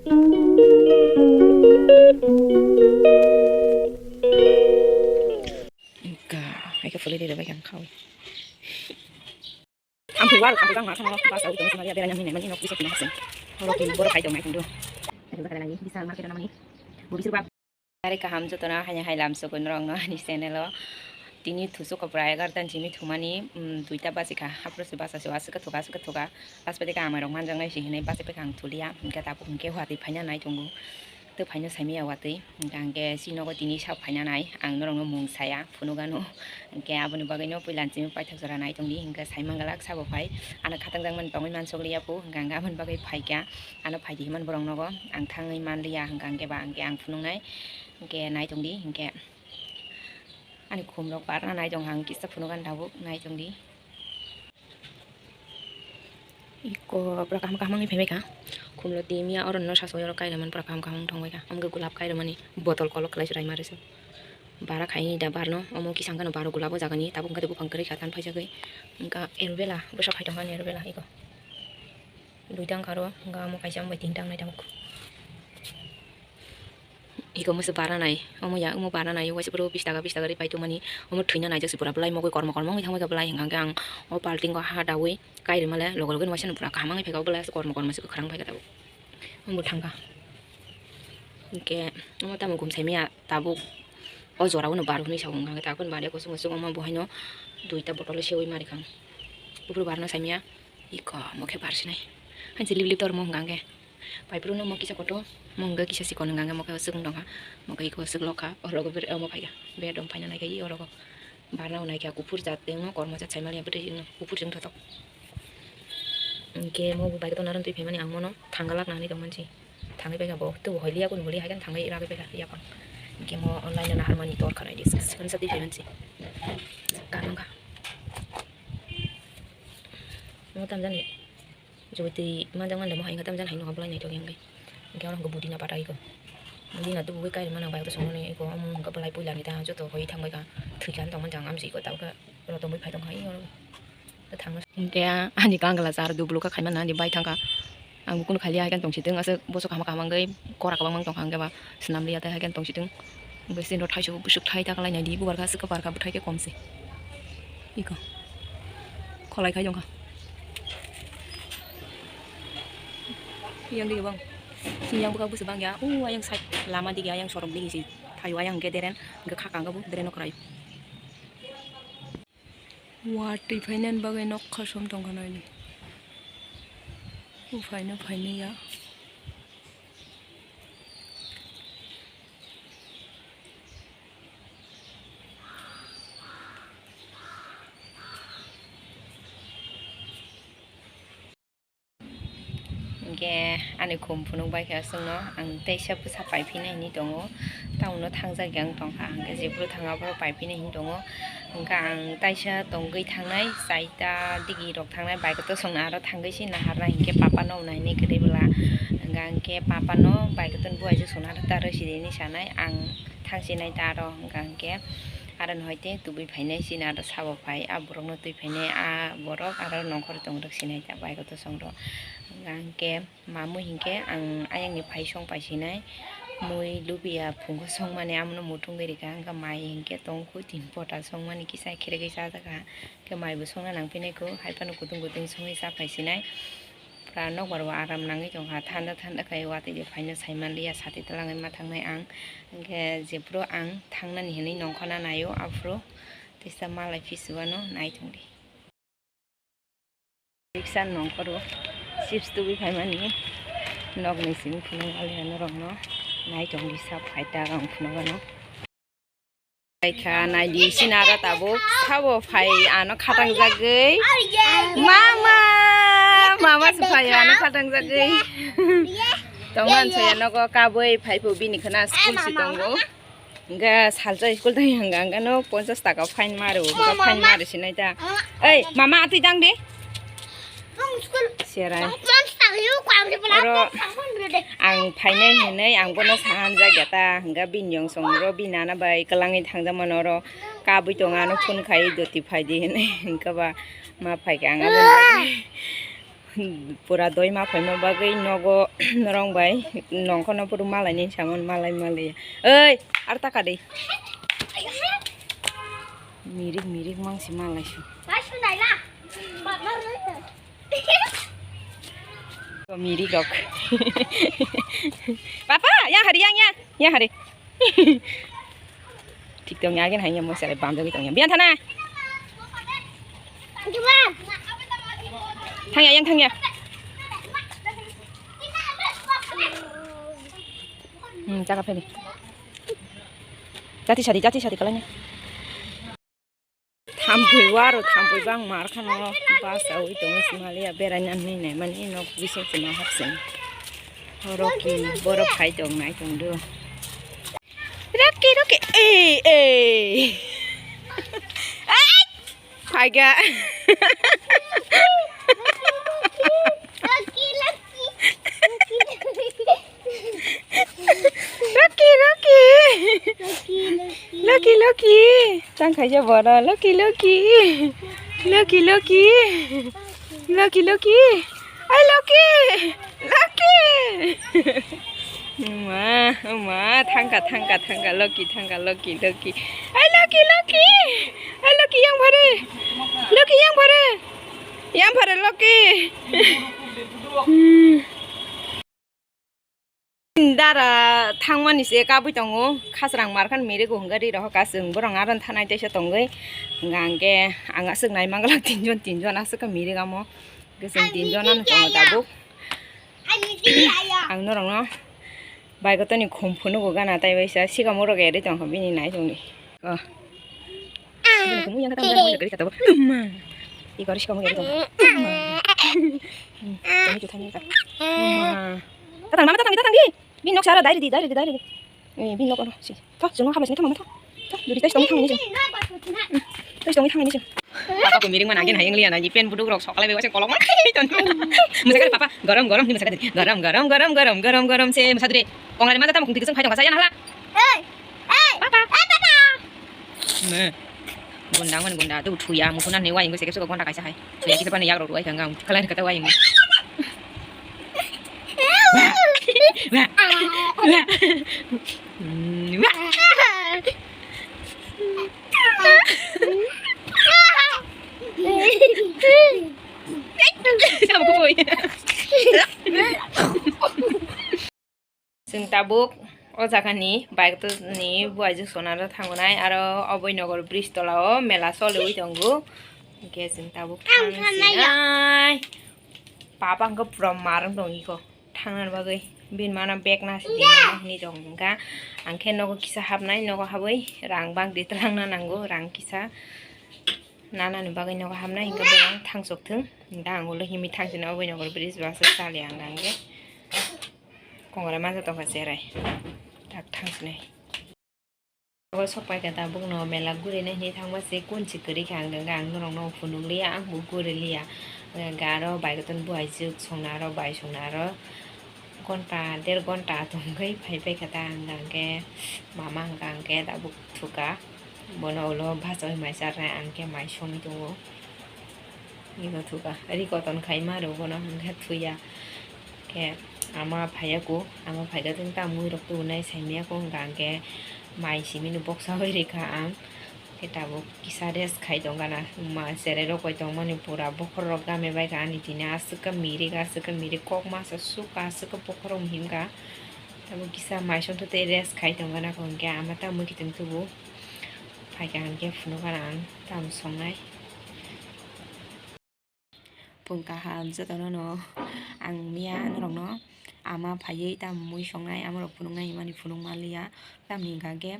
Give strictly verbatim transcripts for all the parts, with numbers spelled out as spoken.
Ka, hai khe phulwi rwbaikha ang khaui. Ang thwi wal, ang thwi bangma kheno bus rok tong sima ya, berani hinwi mani nok bisa tong sing. Horo ki boro khai tong nai tong do. Bisal market na mani. Bo bisal ba. Are kaham jotona hanya hai lam sokoi norok no ani channel o. Tini thusuk kopra egartan simi thumani, mm, duita basi kha. Hapro se basa se aswk thwka aswk thwka. Bas pede ka amai rok manjak nai si hinwi basa pekha ang thulia. Hingke tabuk hingke huati phaina nai tongo. Tei phaino saimaya watwi, hingke ang khe chini nogo tini sak phaina nai, ang norokno mung saya, phunukgano. Hingke aboni bagwino puila ang chini paithak jora nai tongdi, hingke saimang glak sabo phai, ano khatangjakmani tongwi mansukliya phu, hingke ang aboni bagwi phaikha, ano phaidi hinmani borok nogo, ang thangwi manliya, hingke ang khe ba ang khe ang phunuknai, hingke nai tongdi, hingke ani khumrok barna nai tongkha, ang kisa phunukgani tabuk nai tongdi. Iko pura kaham kaham wngwi phaibai kha. Khumlo twi miya oro no saso oro kairwmani pura kaham kaham wng thangbai kha. Omo khe gulab kairwmani botol kolok khlai chwrai ma rwsw. Bara khaini da barno omo kisang kheno baro gulab o jagani tabuk wngkha tei buphang kwrwi kha tan phaijagwi. Wngkha aloe vera bwsa khai tongkha ani aloe vera iko. Duita wngkha aro wngkha omo kaisa wngbai tinta wngnai tabuk. Iko omo se bara nai, omo ya, omo bara nai, waisa boro bis taka, bis taka ri pai tongmani, omo thwina naijak se pura belai mogwi kormo kormo wngwi thangbai kha belai, hingkha khe ang o balting o ha daui kai rwmale, loge loge waisa no pura kaham wngwi phaikha, o belai kormo kormo se kwkhwrang phaikha tabuk. Omo thangkha. Hinkhe omo tamo gum saimaya tabuk o jora o no baro hinwi sa o, hingkha khe tabuk bari kosong kosong omo bo haino duita bottle o seui ma rikha. Buphuru barno saimaya, iko omo khe bar sinai. Hanse lip lip tor mo hingkha khe. Paipru no mo kisa koto, mo hingke kisa sikon hingke mo khe swkang tongkha, mo khe iko swk lokha, orogo ber-, omo phaikha, bed rok phaina naikha, i orogo barna naikha, kuphur jat tengno kormo jat saimaliya bwtwi no kuphur jeng thothok. Hingke mo bo bike tona ron twi phaimani ang mono thanggalak nani tongmani si, thangwi paikha bo, tei bo hoi liya kunu bo liya haikhe thangwi ragwi paikha yapang. Hingke mo online no naharmani tor khanai di, sikon sa twi phaimani si, kanungkha. Mo tamjani. Jobotwi manjak manda mo hai wngkha tamjani hai nokha bolai naithok ya wngkhe. Hingke oro hwnkhe budi na pata iko. Budi na tubugwi kairwmani ang bike rw songmani iko omo hwnkhe bolai puilani ta joto hoi thangbai kha. Thwikha wng tongmani jang amsi iko tabukhe oro tongwi phai tongkha oro. Thangna. Hingke ani kangla char dublo kha khaimani ani bai thangkha. Ang bo kunu khailiya haikhe tongsi thung aswk bosok kaham kaham wngwi kora kwbangma wng tongkha hingke ba swnamliya tei haikhe tongsi thung. Hingke sini rw thaisu bwswk thai ta kalainai di bubar kha aswk kwpar kha bwthai khe komse. Iko. Kholai khai tongkha. Yang dige bang. Sini yang buka busu bang ya. Uh, ayang side lama dige, ayang sorok dige si. Thayo ayang ke deren, ge khaka ga bu deren okrai. Watwi phainan bagai nok khasom tongkha nai. U phaino phaino ya. Hingke ani khum phunuk bai khe aswkno ang teisa bwsa pai phina hinwi tongo, town o thangjak ya wng tongkha, hingke jephuru thang aphuru pai phina hinwi tongo. Hingke ang taisa tongwi thangnai, chaita digi rok thangnai, bike o tosongno aro thangwi se naharnai, hingke papa no nainai kwrwi bwla, hingke ang khe papa no bike o toni buai se sona rwkha rw sidi hinwi sanai, ang thangsinai ta aro hingka hingke aro no hai tei tubui phainai chini aro sabo phai a borok no twi phainai a borok aro nongkhor tong rwk sinai ta bike o tosong rok hingka hingke. Mamui hinkhe ang ayangni phaisong paisinai, mui lubiya phungo songmani amono muthungwi rikha, hwnkha mai hinkhe tongkhu tin pota songmani kisa khirigwi chajakha, hwnkhe maibo songna nangphinai kho, haiphano kutung kutung songwi chaphaisinai. Pura nokbar bo aram nangwi tongkha, thanda thanda khai watwi de phaino saimanliya, sati twlangwi ma thangnai ang, hwnkhe jephuru ang thangnani hinwi nongkhorna naio, aphuru teisa malai phisu ano nai tongdi. Riksa nongkhoro chips tubui phaimani nokni simi phunuk aliya norokno naitok bisa phaita ang phunukgano. Phaikha naidi sinaro tabuk sabo phai ano khatangjagwi mama mama se phai ano khatangjagwi tongman saya nogo kabui phaipu bini khana school si tongo. Hingke salsa school tang hingka hingke no ponchas taka fine maro, hingke fine maro sinai ta. Ei, mama atui tang de. Serai. Oro ang phainai hinui ang bono sahanjak ya ta, hingke bini yong song ro bini nana bai kwlangwi thangjak mano oro kabui tongo ano phone khai doti phaidi hinui hingke ba ma phaikhe ang aboni bagwi. Pura doi ma phaima bagwi nogo norong bai nongkhorno puru malai ni samung malai malai. Oi, ar taka de. Mirik mirik mangsi malai su. Mirik rok. Papa, yang hari, yang, yang, yang hari. Thik tong ya, gen hai ya, mo sele bam jagwi tong ya. Biyan thana. Thang ya, yang thang ya. Hmm, jaga pheli. Jati sari, jati sari kalanya. Thampui waro, thampui bang mar khano basa ui tongo Himalaya beraina ni nai mani nok bising sima hapsing. Rocky, borok phai tong nai tong do. Rocky, Rocky, eh, eh. Ai! Phaiga. Rocky, Rocky. Lucky, Lucky. Lucky, Lucky. Lucky, Lucky. Tang khaija bora. Lucky, Lucky. Lucky, Lucky. Lucky, Lucky. Ai, Lucky. Lucky. Ma, ma, thangka, thangka, thangka, Lucky, thangka, Lucky, Lucky. Ai, Lucky, Lucky. Ai, Lucky, yang bare. Lucky, yang bare. Yang bare, Lucky. Hmm. Dara thangmani se kabui tongo, khasrang markhan miri go hwnga ri rohor ka chwng borok aro thanai teisa tongwi. Hwnga hwnkhe ang aswk nai manglak tinjon, tinjon aswk khe miri gamo. Hwnkhe chwng tinjon ano tongo tabuk. Ang norokno bai kotoni khum phunugo gana tai waisa sikamo rok eri tongkha bini nai tongdi. Oh. Bini khe mui yang khe tamo yang mui kari kata bo. Emma. Iko ri sikamo yang khe tamo. Emma. Hmm, tamo tu thani ka. Emma. Tatang mama tatang di tatang di. Bin nok sara dai di dai di dai di. Eh, bin nok ono si. Tho, jengno hamle sini tamo tho. Tho, duri tais tong thang ni. Tais tong thang ni. Papa ko miring mana gen hayeng liya na ni pen buduk rok sokalai be wase kolok ma. Musa kare papa, gorom gorom ni musa kare. Gorom gorom gorom gorom gorom gorom se musa dure. Konglai mata tamo kung tiksong phai tong ka saya na hala. Ei! Ei! Papa! Ei, papa! Ne. Gunda ngon gunda tu thuya mukhuna ne wayang se ke suka gonda kaisa hai. Thuya kisa pani yak ro wai kanga kala kata wayang. Wah. Wah. Wah. Hmm, wah. Sama kuboy. Chwng tabuk o jaga ni bike ni buaijwk sona rw thangnai, aro Abhoynagar bridge tola o mela choliwi tongo, hwnkhe chwng tabuk thang sinai. Papa hwnkhe pura mar wng tong iko thangna bagwi, bini mano bag nasi di mama hinwi tong wngkha, ang khe nogo kisa hapnai, nogo habwi rang bang di twlangna nango, rang kisa nana ni bagwi nogo hapnai, hwnkhe bo thang sok thung, hwnkhe ang ulo himwi thang sinai, Abhoynagar bridge basa chali ang hwnkhe. Kongra manja tongkha cherai. Tak thang sinai. Obo sok paikha tabukno mela gurina hinwi thangma se kunchi kwrwi kha ang, ang norokno phunuk liya, ang bo guri liya. Hwnkhe aro bai kotoni buaijwk songna aro bai songna aro ghonta der ghonta tongwi phai paikha ta ang, hwnkhe mama hwnkha hwnkhe tabuk thuka. Bono ulo bachaui mai charnai, ang khe mai songwi tongo. Ego thuka, ri koton khaima rw bono hwnkhe thuya. Khe ama phaiya ko, ama phaikhe chwng ta mui rok tubunai saimanya ko hwnkha, hwnkhe mai simino boksaui rikha ang. Khe tabuk kisa rest khai tongkha na, ma cherai rok bai tongmani pura bokhorok game baikha ani tini aswk khe mirik, aswk khe mirik kok masa sukha, aswk khe bokhorok himkha. Tabuk kisa mai songtwi tei rest khai tongkha na, hwnkhe ama ta mui kiting tubu. Phaikha hwnkhe phunukha ang tamo songnai. Phung kaham jotono no ang miya norokno ama phaiwi tamo mui songnai, amorok phunuknai hwnmani phunuk manliya. Tamni hwnkha hwnkhe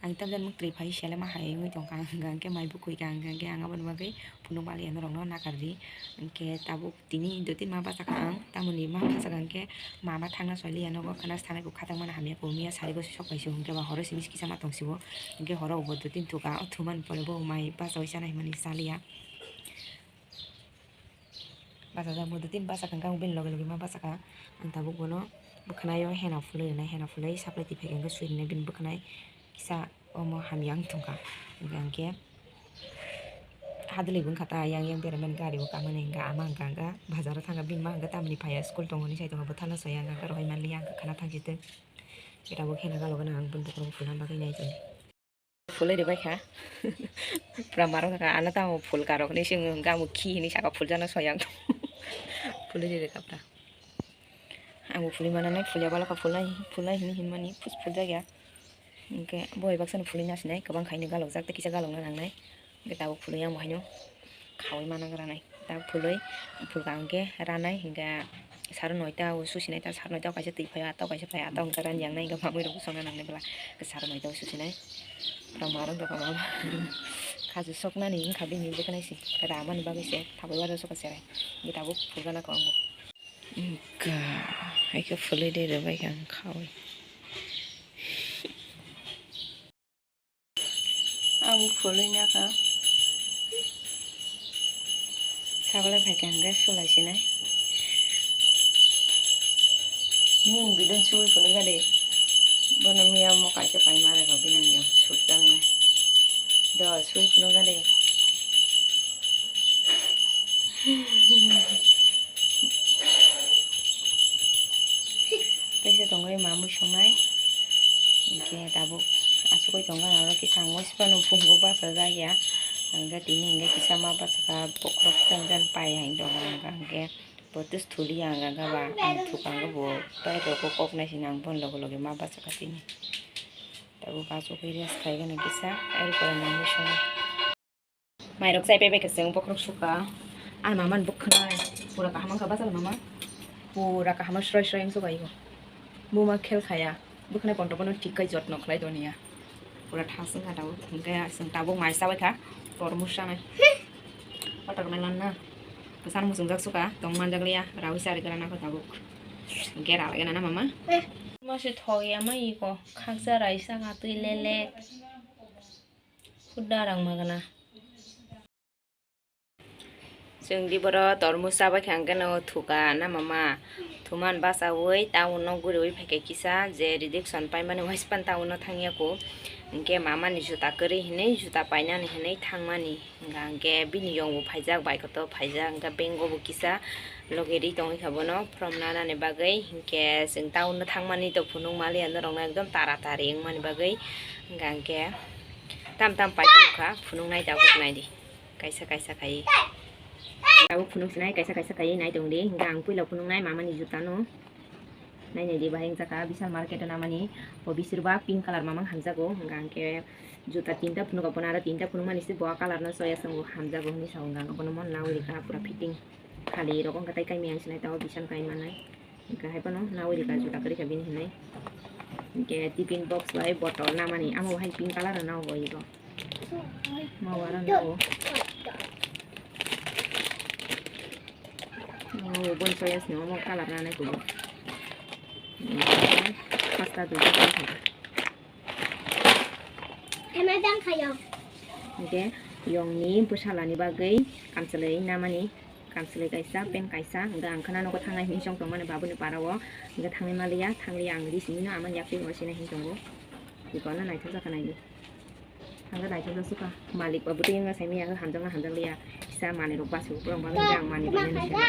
ang tamjani muktrwi phaiwi selema hai wngwi tongkha, hwnkha hwnkhe mai bukhuikha, hwnkha hwnkhe ang aboni bagwi phunuk manliya norokno nakardi. Hwnkhe tabuk tini dottin ma bachakha ang, tamoni ma bachakha hwnkhe mama thangna soi liya nogo, khana se thanai bo khatang mano hamya, bo miya sari gosi sok paisio, hwnkhe ba horo simi kisa ma tongsibo, hwnkhe horo bo dottin thuka, o thumani pore bo mai bachaui chana hinmani chaliya. Bachajak bo dottin bachakha hwnkhe ang bini loge loge ma bachakha, ang tabuk bono bwkhwnaio hena phulwi rwnai, hena phulwi supply twi phaikha hwnkhe sui rwnai bini bwkhwnai kisa omo hamya wng thangkha, hwnkhe ang khe. Adili wngkha ta yang yang beramani gari o kamani hwnkha ama hwnkha hwnkha bazar o thangkha bini ma hwnkha tamni phaiya school tongo hinwi sai tongo bwthano soya hwnkha hwnkha rohormani ya hwnkha khana thangsi twi. Tabuk khela galogo na ang bini bokhorok phulna bagwi nai tong. Phulwi rwbaikha. Pura marwkha ano tamo phul karokni simi hwnkha amo khi hinwi saka phuljakno soya ang. Phulwi rwkha pura. Angbo phulwi mananai, phulya balokha phulnai, phulnai hinwi hinmani, phus phuljakya. Hinkhe bo hai baksano phulwi nasinai, kwbang khaino galokjak, tei kisa galokna nangnai. Hinkhe tabuk phulwi ang bo haino khaui managranai. Tabuk phulwi, phulka hinkhe ranai, hinkhe saro noita o susinai, ta saro noita o kaisa twi phai, ata o kaisa phai, ata o hinkhe rani yangnai, hinkhe mamui rok bwswkna nangnai bwla. Hinkhe saro noita o susinai. Rama rok doka mama. Khachu soknani wngkha bini bwkhanai se, ramani bagwi se, tabuk waja sokha cherai. Hinkhe tabuk phulgana kho angbo. Wngkha, hai khe phulwi de rwbaikha ang khaui. Ang phulwi nakha. Sabalai phaikha hwnkhe sulai sinai. Nini bidon sui phunukha de. Bono miya mo kaisa paima rwkha bini miya sukjaknai. Do sui phunukha de. Teisa tongwi mamui songnai. Hinkhe tabuk asugwi tongkha aro kisa ang waisa phano phungo bachajak ya. Hinkhe tini hinkhe kisa ma bachakha bokhorok jang jang pai hai tongkha hinkhe bo tus thuli ya hinkhe ba ang thukha hinkhe bo pai rokgo kok nai sini ang bono loge loge ma bachakha tini. Tabuk asugwi rest khaigani kisa, erpore mamui songnai. Mairok chai paibai khe chwng bokhorok sukha. Ani mama ni bwkhwnai pura kaham wngkha bachalo mama. Pura kaham sroi sroi wng sukha iko. Buma khel khaya. Bwkhwnai pontro bono thik khai jotno khlai doniya. Pura thas wngkha tabuk. Hinkhe chwng tabuk mai chabai kha. Tormos chanai. Watermelon na. Kwchang muchungjak sukha. Tong manjak liya. Rawi chari gana nakho tabuk. Gera lagena na mama. Mase thok ya mai iko. Khaksa raisa kha twi lele. Huda rang magana. Chwng di boro tormos chabai kha hwnkhe no thuka na mama. Thuman bachaui town no guriui phaikha kisa je rejection paimani waispan town no thangya kho. Hinkhe mama ni juta kwrwi hinwi juta painani hinwi thangmani. Hinkha hinkhe bini yong bo phaijak, bike o to phaijak, hinkhe bengo bo kisa loge ri tongwi kha bono from nanani bagwi. Hinkhe chwng town no thangmani to phunuk maliya norok no ekdom tara tari wngmani bagwi. Hinkha hinkhe tam tam pai tongkha phunuk nai tabuk nai di. Kaisa kaisa khai. Tabuk phunuk sinai kaisa kaisa khai nai tong di. Hinkhe ang puila phunuk nai mama ni juta no. Nai nai di bahai wngjakha Vishal market o namani. Bo bisir ba pink colour mamang hamjago. Hinkha hinkhe juta tinta phunuk bono aro tinta phunuk mani se bo colour no choya chwng bo hamjago hinwi sa wngkha. Bono mon naui rikha pura fitting. Khali rok wngkha tai kaimiyang sinai tao Vishal kai manai. Hinkhe hai phano naui rikha juta kwrwi kha bini hinwi. Hinkhe tiffin box bai bottle namani amo hai pink colour no bo ibo. Mawar ano o. O bon soya sini omo colour nanai kubo. Pasta dui. Hinkhe yongni bwsalani bagwi kamchwlwi namani, kamchwlwi kaisa, pant kaisa, hinkhe ang khana nogo thangnai hinwi chong tongmani babuni para o, hinkhe thangwi maliya, thangliya ang ri simi no amani yaktwi bo sinai hinwi tongo, ikono naithok jakha naidi. Ang naithok jak sukha. Malik ba bwtwi wngkha saimanya, ang hamjakna hamjakliya. Kisa manwi rok basu borok bagwi ang manwi bainani saka.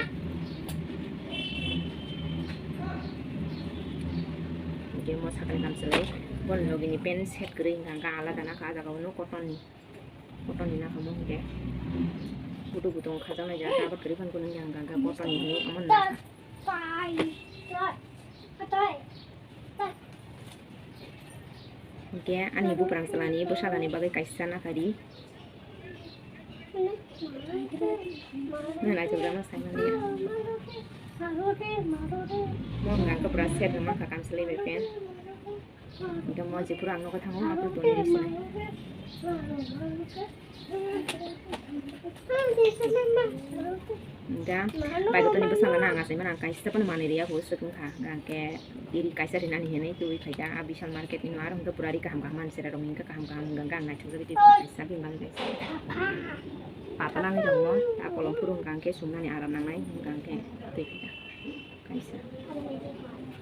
Hinkhe mo sakni kamchwlwi. Boni logi ni pant set kwrwi hinkha, hinkha alada nakha, ah jaga o no cotton ni. Cotton ni nakha mo hinkhe. Budu budu wng khajaknai jaga, abo kwrwi phano kunu hinkha, hinkha cotton ni hinwi omo nakha. Hinkhe ani buprang chwlani bwsalani bagwi kaisa nakhari. Nang naithok jak no sai manliya. Mo hwnka khe pura set rwma kha kamchwlwi bai pant. Hinkhe mo jephuru ang nogo thango aphuru tonwi rw sinai. Hinkhe bai kotoni bwskango ang achaimani ang kaisa phano manwi rwya kho swk wngkha. Hinkhe iri kaisa rinani hinwi twiwi phaikha a Vishal market ni aro hinkhe pura ri kaham kaham manwi chwrairok hinkhe kaham kaham wngkha hinkhe ang naithokjagwi twi kaisa bini bagwi kaisa. Pata nangwi tongmo ta kolom phuru hinkha hinkhe sumnani aram nangnai hinkha hinkhe twi phaikha. Kaisa.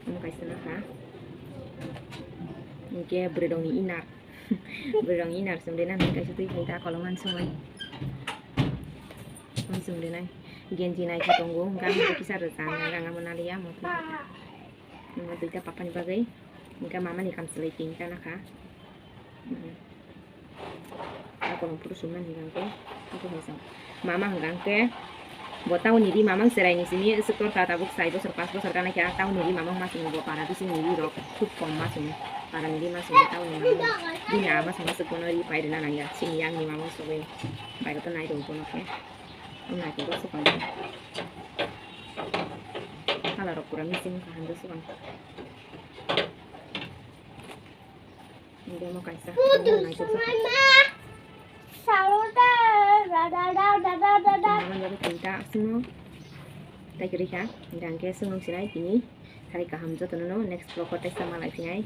Omo kaisa nakha. Hinkhe bwrwi rokni inner. Bwrwi rokni inner chumui nang kaisa twi phai ta kolom uansukmani. Chwng rinai genji nai khe tongo, hwnkhe ang bo kisa rwchapnai, ang amo naliya, mo twi. Mo twi ta papa ni bagwi, hwnkhe mama ni kamchwlwi pink ta nakha. Hmm. Ako no puru sumani hwnkhe, ako hwnkhe mama hwnkhe bo town ni ri mamang cherai ni simi swk torkha, tabuk sai bosor pas bosor gana khe a town ni ri mamang ma simi bo para bising ni ri rok khub kom ma simi, para ni ri ma simi town ni mamang bini ama simi swk bono ri pai rwna nangya, sini yang ni mamang sogwi pai rwtha nai rw bono khe. Ang naithotok se pai. Hala rok pura missing kaham se swkang. Demo kaisa. Demo naithotok se. Mama, saluda, da, da, da. Mama jaga tinta asimo. Tai kiri kha. Dangke sungong sinai tini. Sari kaham jotono no next vlog o taisa malai phinai.